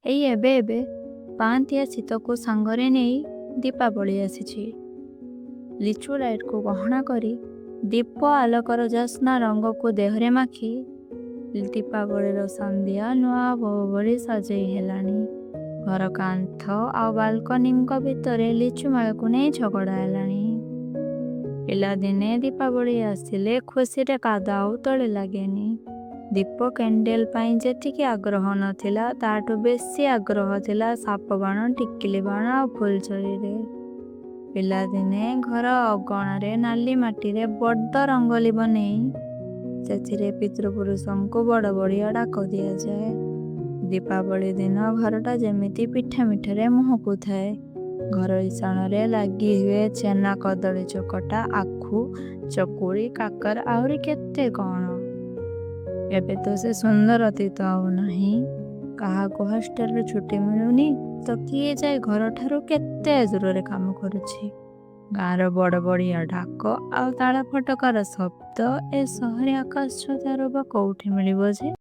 ଏଇ ଏବେ ଏବେ ପାଆନ୍ତିଆ ଶୀତକୁ ସାଙ୍ଗରେ ନେଇ ଦୀପାବଳି ଆସିଛି। ଲିଚୁ ଲାଇଟ୍କୁ ଗହଣା କରି, ଦୀପ ଆଲୋକର ଜ୍ୟୋତ୍ସ୍ନା ରଙ୍ଗକୁ ଦେହରେ ମାଖି ଦୀପାବଳିର ସନ୍ଧ୍ୟା ନୂଆ ବୋହୂ ଭଳି ସଜେଇ ହେଲାଣି। ଘର କାନ୍ଥ ଆଉ ବାଲକୋନିଙ୍କ ଭିତରେ ଲିଚୁ ମାଳକୁ ନେଇ ଝଗଡ଼ା ହେଲାଣି। ପିଲାଦିନେ ଦୀପାବଳି ଆସିଲେ ଖୁସିରେ କାନ୍ଧ ଆଉ ତଳେ ଲାଗେନି। ଦୀପ କ୍ୟାଣ୍ଡେଲ ପାଇଁ ଯେତିକି ଆଗ୍ରହ ନଥିଲା, ତାଠୁ ବେଶୀ ଆଗ୍ରହ ଥିଲା ସାପ ବାଣ, ଟିକିଲି ବାଣ ଆଉ ଫୁଲଝରିରେ। ପିଲାଦିନେ ଘର ଅଗଣାରେ ନାଲି ମାଟିରେ ବଡ଼ ରଙ୍ଗୋଲି ବନେଇ ସେଥିରେ ପିତୃପୁରୁଷଙ୍କୁ ବଡ଼ ବଡ଼ିଆ ଡାକ ଦିଆଯାଏ। ଦୀପାବଳି ଦିନ ଘରଟା ଯେମିତି ପିଠା ମିଠାରେ ମହକୁଥାଏ। ଘର ଇସାଣରେ ଲାଗି ହୁଏ ଛେନା କଦଳୀ ଚକଟା, ଆଖୁ, ଚକୁଳି, କାକରା, ଆହୁରି କେତେ କ'ଣ। ଏବେ ତ ସେ ସୁନ୍ଦର ଅତୀତ ଆଉ ନାହିଁ। କାହାକୁ ହଷ୍ଟେଲରୁ ଛୁଟି ମିଳୁନି ତ କିଏ ଯାଇ ଘରଠାରୁ କେତେ ଦୂରରେ କାମ କରୁଛି। ଗାଁର ବଡ଼ ବଡ଼ିଆ ଡାକ ଆଉ ତାଳ ଫଟକାର ଶବ୍ଦ ଏ ସହରୀ ଆକାଶ ଛତାରୁ ବା କୋଉଠି ମିଳିବ ଯେ?